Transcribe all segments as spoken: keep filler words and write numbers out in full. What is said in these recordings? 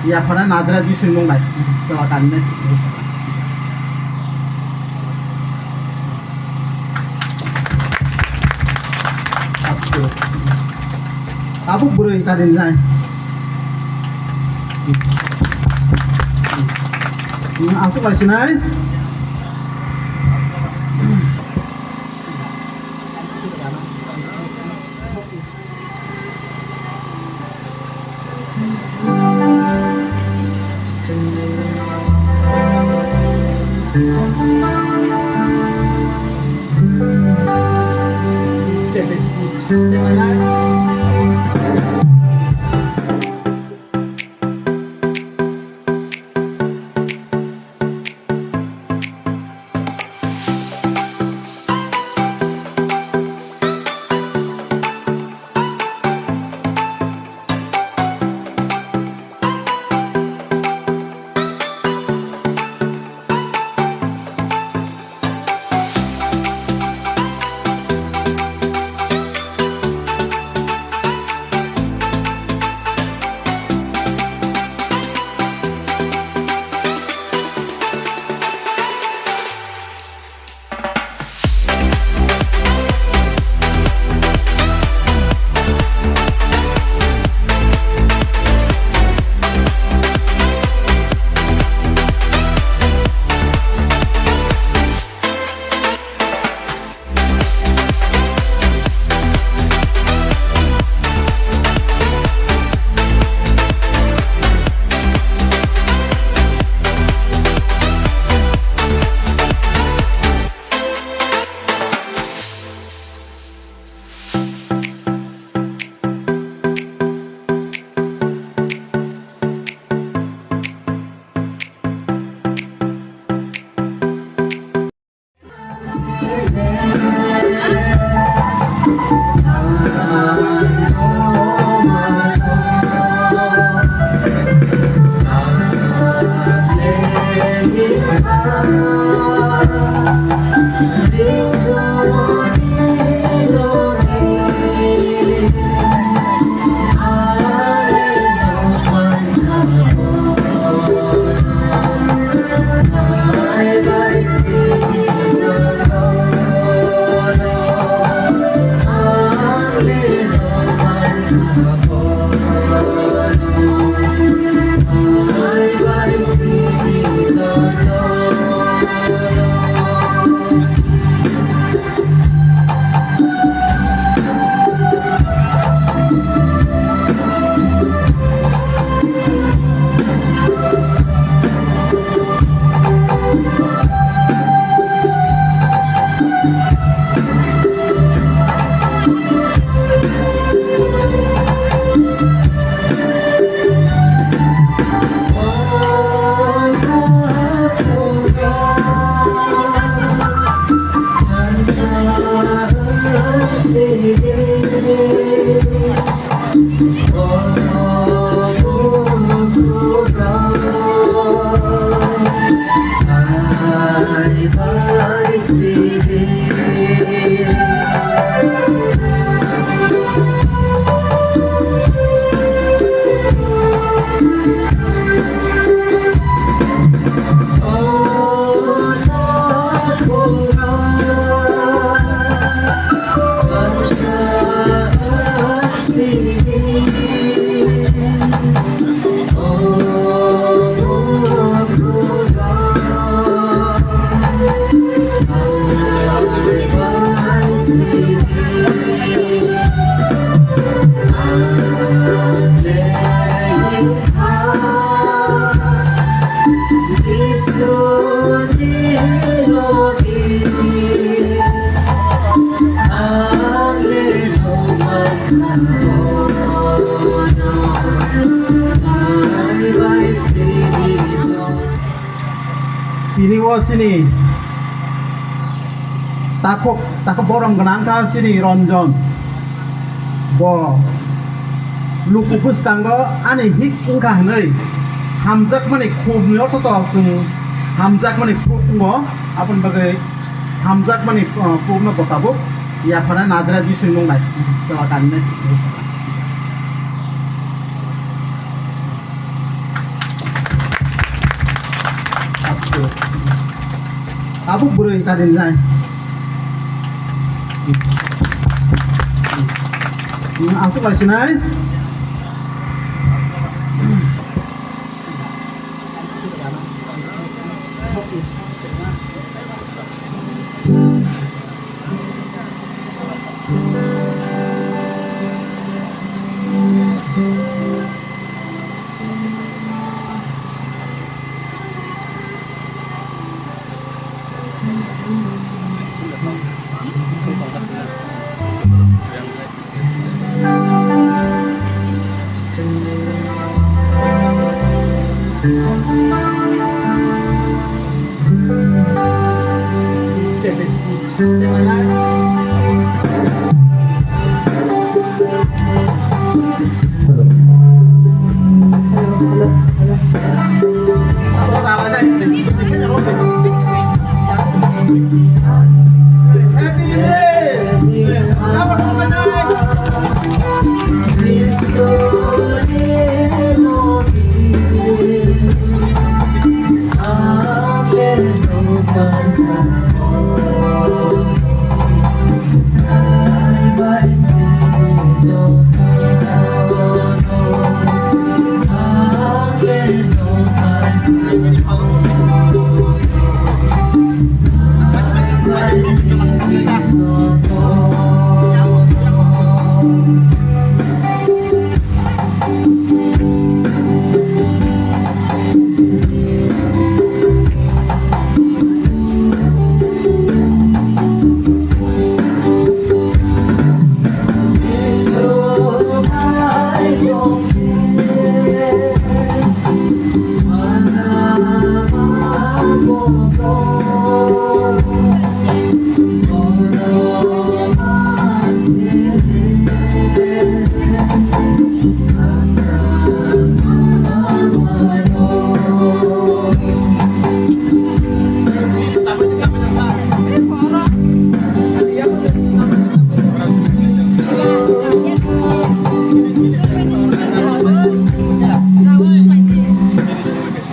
Yaphana Nazareth Jisuni mung bai. Chwla karinai. Tabuk bwrwi karinai. Aswk bai sinai. Tini o chini takhuk, takhuk borom gwnang kha chini Ranjan. Bo luku bwskango ani hik wngkha hwnwi hamjakmani khubni ortho to chwng hamjakmani khub wngo, aboni bagwi hamjakmani, uh, khubno bo tabuk yaphana Nazareth Jisuni mung bai chwla karinai. Abo bwrwi karinai. Aswk lai sinai.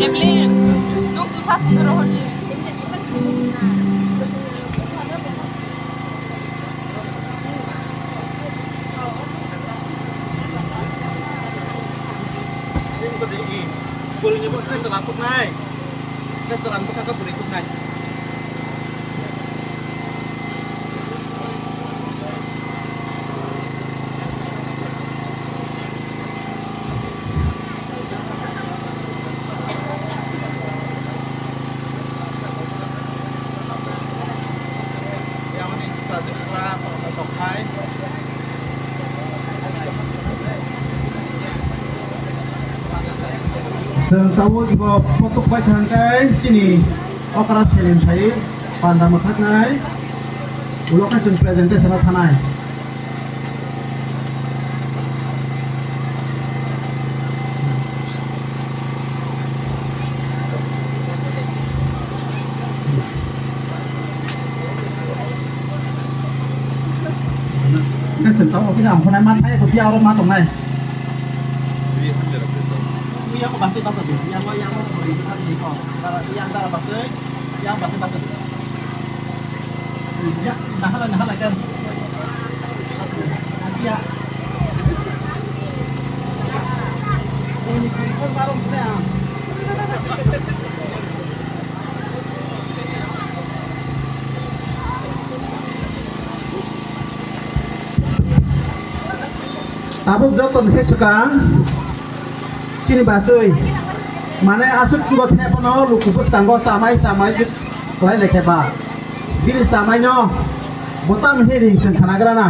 Evelyn, nung tu sa sung rohor ni. Bwrwini bwkha se rathoknai. Khe chwran bwkha khe bwrwi thuknai. Chwng tabuk bo potok bai thang khe chini okra seleng sai panda mwthaknai ulo khe chwng presentation o thanai. Hingke chwng tabuk kisa ang phunai ma thai ko, phiya oro ma tongnai. Yang basui basui, yang basui basui. Yang basui basui. Yang basui basui. Tabuk joto ni se swkang chini bachwi mane aswk chuba khe phano luku bwskango chamai chamai lai le khe ba bini chamai no bo tam he ring chwng khana gra na.